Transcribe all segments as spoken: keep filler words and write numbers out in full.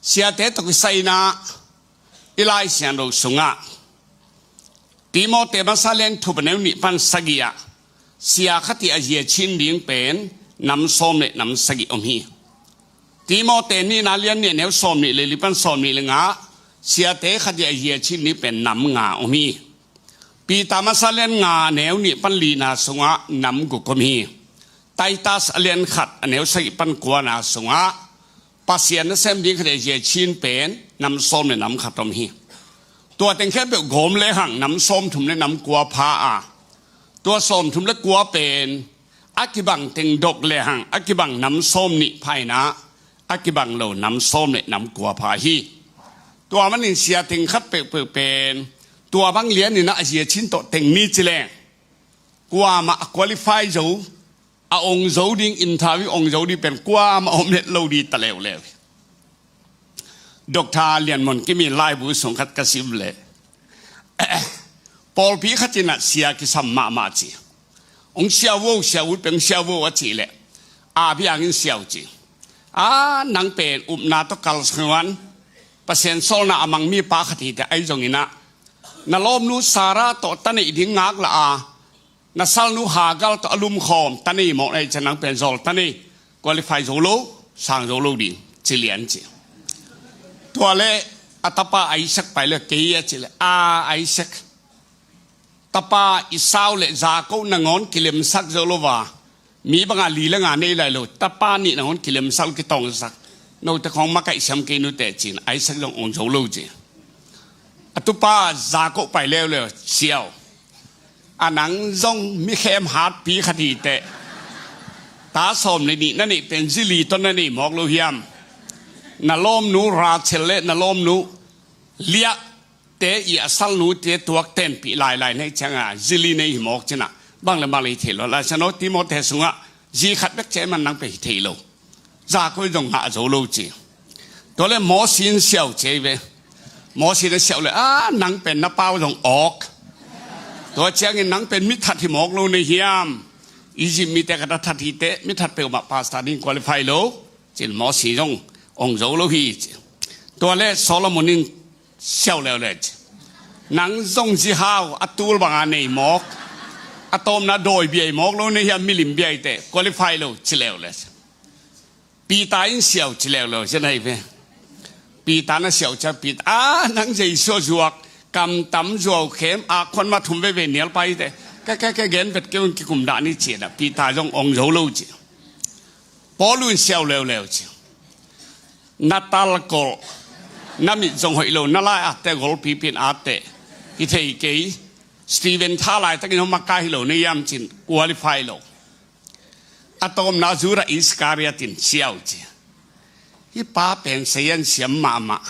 Siate tawh kisai-in ah i Lai Siangtho sungah Timoti masa lian thum a neu nih pan sagih ah sia khat ii a zia cin ding pen nam sawm le nam sagih om hi. Timoti nihna lian nih a neu sawm nih le li pan sawm nih le nga ah siate khat ii a zia cin ding pen nam nga om hi. Peter masa lian nga a neu nih pan lina sungah nam guk om hi. Titus a lian khat a neu sagih pan kuana sungah Pasian nasem ding khat ii a zia cin pen nam sawm le nam khat om hi. Tua teng khempeuh gawm lehang nam sawmthum le nam kua pha a, tua sawmthum le kua pen a kibang teng dok lehang a kibang nam sawm nih pha-in ah a kibang lo nam sawm le nam kua pha hi. Tua manin sia teng khat peuhpeuh pen tua bang lianin ah a zia cin tawh teng ni ci leng kuamah a qualify zo, a ong zo ding, interview ong zo ding pen kuamah om het lo ding ta leuleu hi. Doctor Lian Mon Kim ii laibu sung khat ka sim leh pawlpi khat in ah sia kisam mahmah ci. Ong siau vo, siau ut pen ong siau vo a cih leh a biang in siau ci. A nang pen upna tawh kalsuan, Pasian sawlna a mang mipa khat hi teh, ahi zongin ah na lawmnu Sarah tawh ta neih ding ngaklah a, na salnu Hagar tawh a lumkhawm ta nei mawk na hih ciang nang pen zawl ta nei, qualify zo lo, sang zo lo ding ci lian ci. Tua leh a tapa Isaac pai leh kei a ci leh, a Isaac, tapa Esau le Jacob nangawn kilemsak zo lo a, mi bangah li le nga nei lai lo, tapa nih nangawn kilemsak, kitawngsak, note khawng makaih siam kei nute ci-in Isaac zong ong zo lo ci. A tupa Jacob pai leuleu, siau, a nang zong mi khem hatpi khat hi teh, ta sawm le nih na neih pen zi li tawh na nei mawk lo hiam? Na lawmnu Rachel le na lawmnu Leah te ii a salnute tuak tenpih lailai na hih ciangah zi li nei hi mawk ci-in ah bang le bang le hi thei lo. Lai Siangtho Timoti sungah zi khat bek ci ahih man nang pen hi thei lo. Jacob zong ngah zo lo ci. Tua leh Mosi in siau ci hi ve. Mosi in a siau leh, a nang pen na pau zong awk. Tua ciangin nang pen mi that hi mawk lo na hiam? Egypt mite khat a that hi teh, mi that peuhmah pastor ding qualify lo ci-in Mosi zong ong zo lo hi ci. Tua leh Solomon in siau leuleu ci. Nang zong zi hau a tul banga nei mawk, a tawpna dawi bia hi mawk lo na hiam, milim bia hi teh, qualify lo ci leuleu ci. Peter in siau ci leuleu ci na hi ve. Peter na siau ciang Peter, a nang Jesu a zuak, kam tam, zuau khem, a khuan ma thum veivei nial pai hi teh, ke ke ke gen vet kei un, kikum dah ni ci-in ah Peter zong ong zo lo ci. Paul in siau leuleu ci. Na talkolh, na mit zong hoih lo, na lai atte golpipi in atte hi thei kei. Stephen tha laitakin hong makai hi lo na hiam ci-in qualify lo. A tawpna Judah Iscariot in siau ci. Hih pa pen sayan siam mahmah,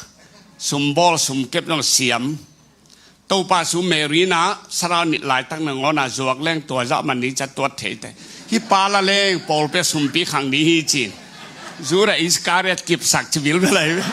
sumbawl sumkep zong siam. Topa Jesu Mary in ah sarau nit laitak nangawn a zuak leng tua zah man ni ca tuat thei teh, hih pa la leng pawlpi a sumpi khang ding hi ci-in Judah Iscariot kipsak ci bilbel ahi ve.